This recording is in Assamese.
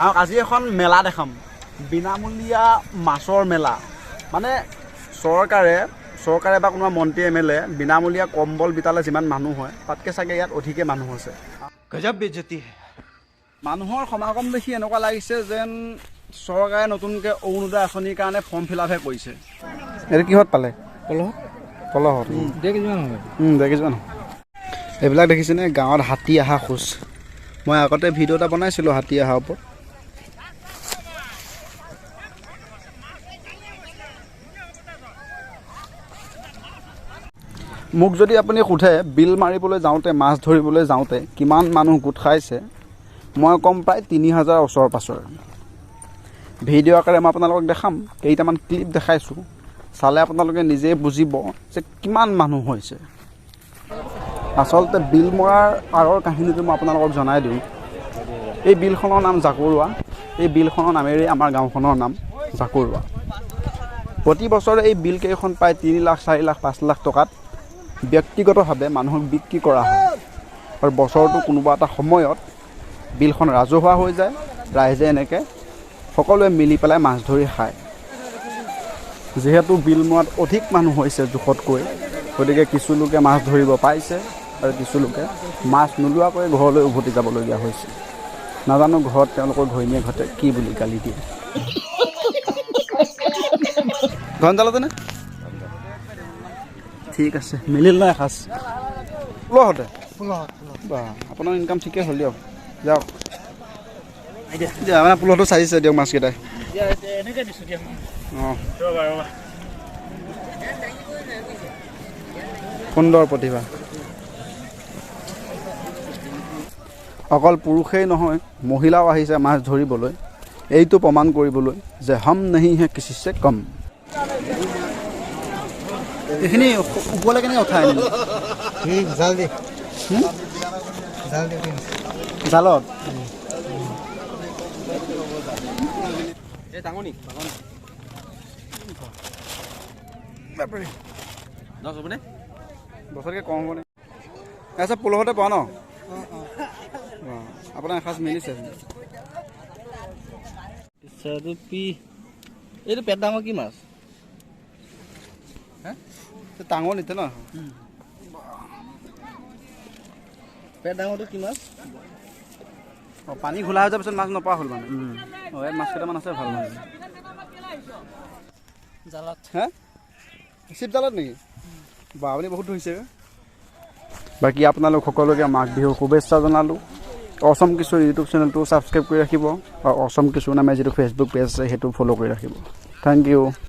আৰু আজি এখন মেলা দেখাম, বিনামূলীয়া মাছৰ মেলা। মানে চৰকাৰে বা কোনোবা মন্ত্ৰী এম এল এ বিনামূলীয়া কম্বল বিতালে যিমান মানুহ হয়, তাতকৈ চাগে ইয়াত অধিকে মানুহ আছে। গজব বেজতি হে। মানুহৰ সমাগম দেখি এনেকুৱা লাগিছে যেন চৰকাৰে নতুনকৈ অৰুণোদয় আঁচনিৰ কাৰণে ফৰ্ম ফিল আপহে কৰিছে। এইটো কিহত পালে? পলহত। পলহত। 1.5 কেজিমান হ'ব। 1.5 কেজিমান হ'ব। এইবিলাক দেখিছেনে গাঁৱত হাতী অহা খোজ? মই আগতে ভিডিঅ' এটা বনাইছিলোঁ হাতী অহাৰ ওপৰত। মোক যদি আপুনি সোধে বিল মাৰিবলৈ যাওঁতে, মাছ ধৰিবলৈ যাওঁতে কিমান মানুহ গোট খাইছে, মই ক'ম প্ৰায় 3000 ওচৰ পাঁজৰে। ভিডিঅ' আকাৰে মই আপোনালোকক দেখাম, কেইটামান ক্লিপ দেখাইছোঁ, চালে আপোনালোকে নিজেই বুজিব যে কিমান মানুহ হৈছে। আচলতে বিল মৰাৰ আঁৰৰ কাহিনীটো মই আপোনালোকক জনাই দিওঁ। এই বিলখনৰ নাম জাকৰুৱা। এই বিলখনৰ নামেৰেই আমাৰ গাঁওখনৰ নাম জাকৰুৱা। প্ৰতি বছৰে এই বিলকেইখন প্ৰায় 3 লাখ, 4 লাখ, 5 লাখ টকাত ব্যক্তিগতভাৱে মানুহক বিক্ৰী কৰা হয়। আৰু বছৰটো কোনোবা এটা সময়ত বিলখন ৰাজহুৱা হৈ যায়, ৰাইজে এনেকৈ সকলোৱে মিলি পেলাই মাছ ধৰি খায়। যিহেতু বিল মৰাত অধিক মানুহ হৈছে জোখতকৈ, গতিকে কিছু লোকে মাছ ধৰিব পাইছে আৰু কিছু লোকে মাছ নোলোৱাকৈ ঘৰলৈ উভতি যাবলগীয়া হৈছে। নাজানো ঘৰত তেওঁলোকৰ ঘৈণীয়েকহঁতে কি বুলি গালি দিয়ে। ঘন জালতেনে ঠিক আছে, মিলিল ন এসাঁজ পোলহতে? বা আপোনাৰ ইনকাম ঠিকেই হ'ল দিয়ক। যাওক দিয়া, মানে পোলহটো চাইছে দিয়ক মাছকেইটাই। অঁ, সুন্দৰ প্ৰতিভা। অকল পুৰুষেই নহয়, মহিলাও আহিছে মাছ ধৰিবলৈ, এইটো প্ৰমাণ কৰিবলৈ যে হম নহি হে কিছি চে কম। এইখিনি ওপৰলৈ কেনেকৈ উঠাই আনিলে? জাল দি। জালত? বছৰকৈ কম হ'বনে? আচ্ছা, পোলহতে পোৱা ন? আপোনাৰ এসাঁজ মিলিছে। এইটো পেট ডাঙৰ কি মাছ? ডাঙৰ নিতে ন? পেট ডাঙৰটো কি মাছ? অঁ, পানী ঘোলা হৈ যোৱাৰ পিছত মাছ নপৰা হ'ল মানে। অঁ, ইয়াত মাছ কেইটামান আছে, ভাল মাছ। জালত। হে, চিপ জালত নেকি? বা আপুনি বহুত ধৰিছে। বাকী আপোনালোক সকলোকে মাঘ বিহুৰ শুভেচ্ছা জনালোঁ। অসম কিশোৰ ইউটিউব চেনেলটো ছাবস্ক্ৰাইব কৰি ৰাখিব আৰু অসম কিশোৰ নামে যিটো ফেচবুক পেজ আছে সেইটো ফ'ল' কৰি ৰাখিব। Thank you.